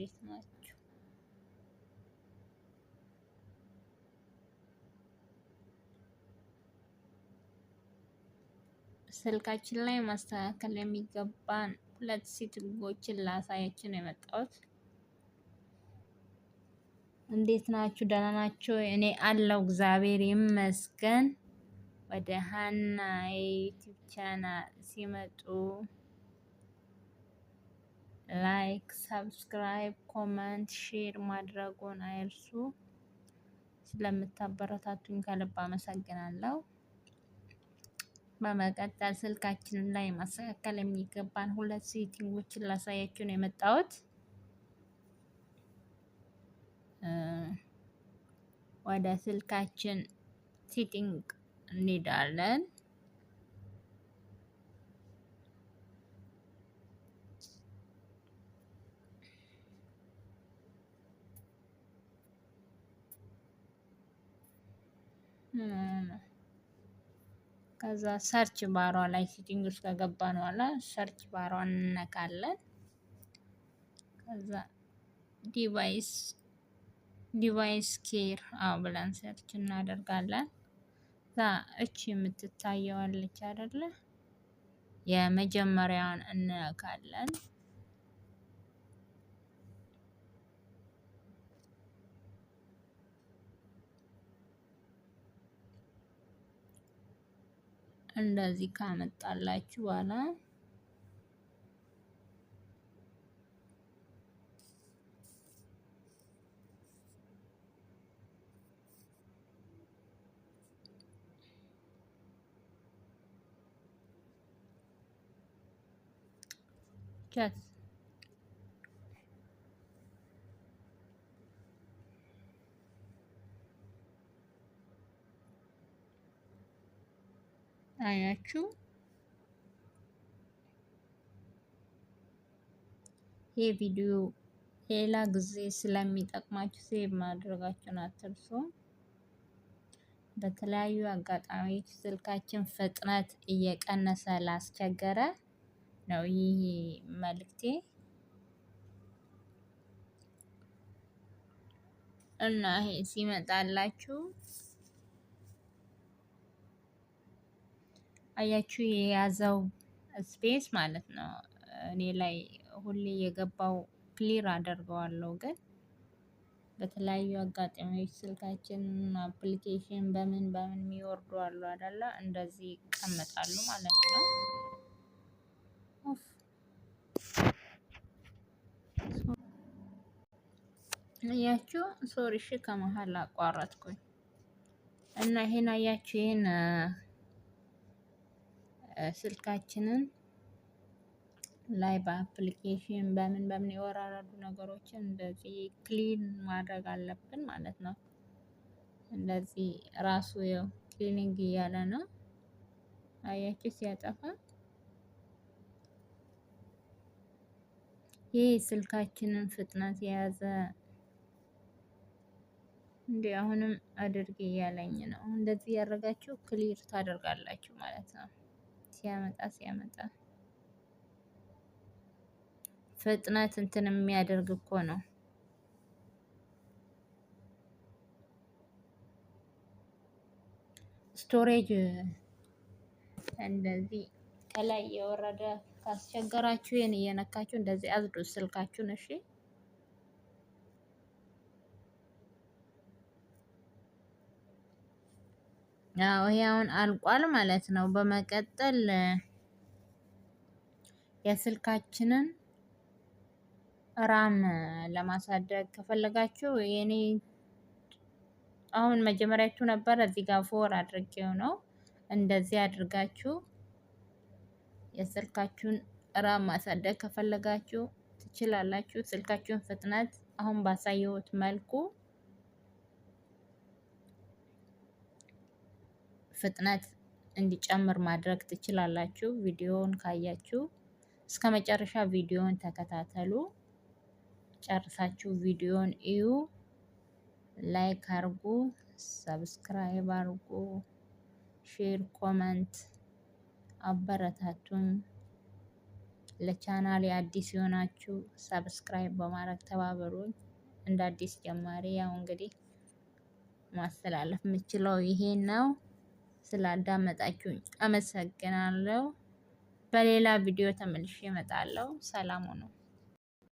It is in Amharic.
እንዴት ናችሁ? ስልካችን ላይ ማስተካከል የሚገባን ሁለት setting ኦችን ላሳያችሁ ነው የመጣሁት። እንዴት ናችሁ? ደህና ናችሁ? እኔ አለሁ እግዚአብሔር ይመስገን። ወደ ሀና የ YouTube channel ሲመጡ like፣ subscribe፣ comment፣ share ማድረጉን አይርሱ። ስለምታበረታቱኝ ከልብ አመሰግናለሁ። በመቀጠል ስልካችንን ላይ ማስተካከል የሚገባን ሁለት setting ኦችን ላሳያችሁ ነው የመጣሁት። ወደ ስልካችን setting እንሄዳለን። ከዛ search bar ዋ ላይ setting ውስጥ ከገባን በኋላ search bar ዋን እንነካለን። ከዛ device care አዎ ብለን search እናደርጋለን። እዛ እቺ የምትታየዋለች አይደለ? የመጀመሪያውን እንነካለን። እንደዚህ ካመጣላችሁ በኋላ ቻት አያችሁ፣ ይህ ቪዲዮ ሌላ ጊዜ ስለሚጠቅማችሁ save ማድረጋችሁን አትርሱ። በተለያዩ አጋጣሚዎች ስልካችን ፍጥነት እየቀነሰ ላስቸገረ ነው ይህ መልእክቴ። እና ይሄ ሲመጣላችሁ አያችሁ የያዘው space ማለት ነው። እኔ ላይ ሁሌ የገባው clear አደርገዋለሁ፣ ግን በተለያዩ አጋጣሚዎች ስልካችን application በምን በምን የሚወርዱ አሉ አይደለ? እንደዚህ ይቀመጣሉ ማለት ነው። አያችሁ፣ sorry እሺ፣ ከመሀል አቋረጥኩኝ። እና ይሄን አያችሁ፣ ይሄን ስልካችንን ላይ በ application በምን በምን የወራረዱ ነገሮችን እንደዚህ clean ማድረግ አለብን ማለት ነው። እንደዚህ ራሱ ያው cleaning እያለ ነው። አያችሁ ሲያጠፋ ይህ ስልካችንን ፍጥነት የያዘ እንዴ አሁንም አድርግ እያለኝ ነው። እንደዚህ ያደረጋችሁ clear ታደርጋላችሁ ማለት ነው። ሲያመጣ ሲያመጣ ፍጥነት እንትን የሚያደርግ እኮ ነው። storage እንደዚህ ከላይ የወረደ ካስቸገራችሁ ይሄን እየነካችሁ እንደዚህ አዝዱ ስልካችሁን። እሺ አዎ ይሄ አሁን አልቋል ማለት ነው። በመቀጠል የስልካችንን RAM ለማሳደግ ከፈለጋችሁ የኔ አሁን መጀመሪያችሁ ነበር እዚህ ጋር four አድርጌው ነው። እንደዚህ አድርጋችሁ የስልካችሁን RAM ማሳደግ ከፈለጋችሁ ትችላላችሁ። ስልካችሁን ፍጥነት አሁን ባሳየሁት መልኩ ፍጥነት እንዲጨምር ማድረግ ትችላላችሁ። ቪዲዮውን ካያችሁ እስከ መጨረሻ ቪዲዮውን ተከታተሉ። ጨርሳችሁ ቪዲዮውን እዩ። like አርጉ፣ subscribe አርጉ፣ share፣ comment አበረታቱን። ለቻናሌ አዲስ የሆናችሁ subscribe በማድረግ ተባበሩኝ። እንደ አዲስ ጀማሪ ያው እንግዲህ ማስተላለፍ የምችለው ይሄን ነው። ስላዳመጣችሁኝ አመሰግናለሁ። በሌላ ቪዲዮ ተመልሼ እመጣለሁ። ሰላም ሁኑ።